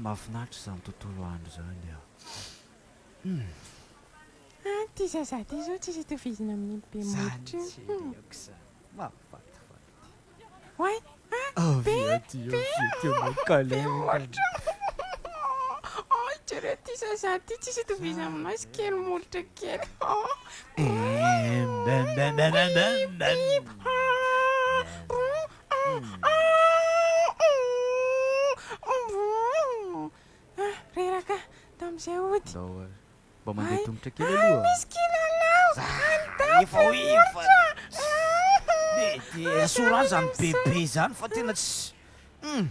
mahafinaritra izany tontolo andro izany a. Ah, ity zaza ity izao tsisy itovizana amin'iny be Zany molotra iny. jereko izany. Mahafatifaty. Oay, ah, Avy be, aty, be, avy aty be makalengana. molotra. Ay, jereo ity zaza ity tsisy itovizana aminazy kely molotra kely. Oh. Bem, bem, bem, bem, bem, bem, bem. Bip, ah, brum, ah, ah, oh, Ah, reraka tamin'izay hody. Ndao ary. Mba mandeha Ay, tongotra kely ay, aloha. misy kilalao. Za, Andao efa ho efa. molotra. Mety asora any zany bebe zany fa tena tsy. Hum.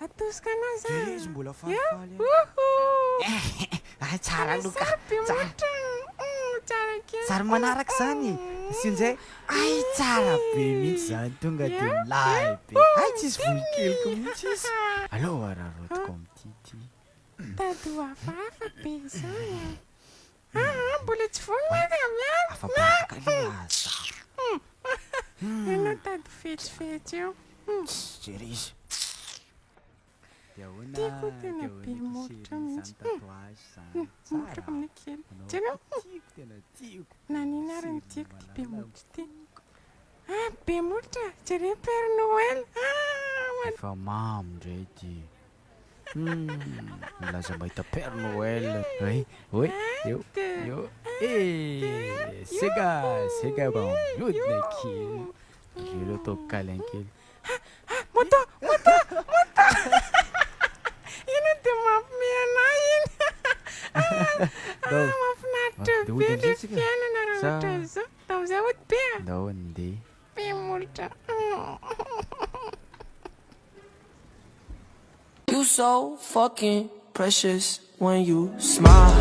Atosika anao za. Jereo izy mbola Ya, falifaly any. uhu. Ay tsara Tena aloha ka. sary be Tsara. molotra. Tsara kely. Sary manaraka zany. Asio indray. Ay tsara be mihitsy zany tonga Ya, de milay ya. be. Ay tsisy volokeliko mihitsy izy. Aleo araraotiko amin'ity ty. Tady ho hafahafa be izany an. Ah, mbola tsy vonona aho ka miala. Afa-baraka aloha aza. Ianao tady fetsifetsy eo. Jereo izy. Dia ahoana, Tiako dia tena ahoana be ty molotra chérie zany mihitsy. tatouage zany. Molotrako Tsara. amin'io kely. Anao Jereo. tiako tena tiako. Na nina ary ny Chérie tiako ty be malala. molotra ty. Ah, be molotra. Jereo Père Noël. Ah, Efa mamo indray ty. Milaza mahita Père Noël. Oi, oi, eo, eo. Eh, sega, sega mba miodina kely. Aleo ataoko câlin kely. Moto, moto, moto. Iny dia mampime anahy iny. Ah, Ndao. mahafinaritra Dia be hody le amizay tsika? fiainana raha Sa- ohatran'izao. Tamin'izay hody be ah. Ndao andeha. Be molotra. You so fucking precious when you smile.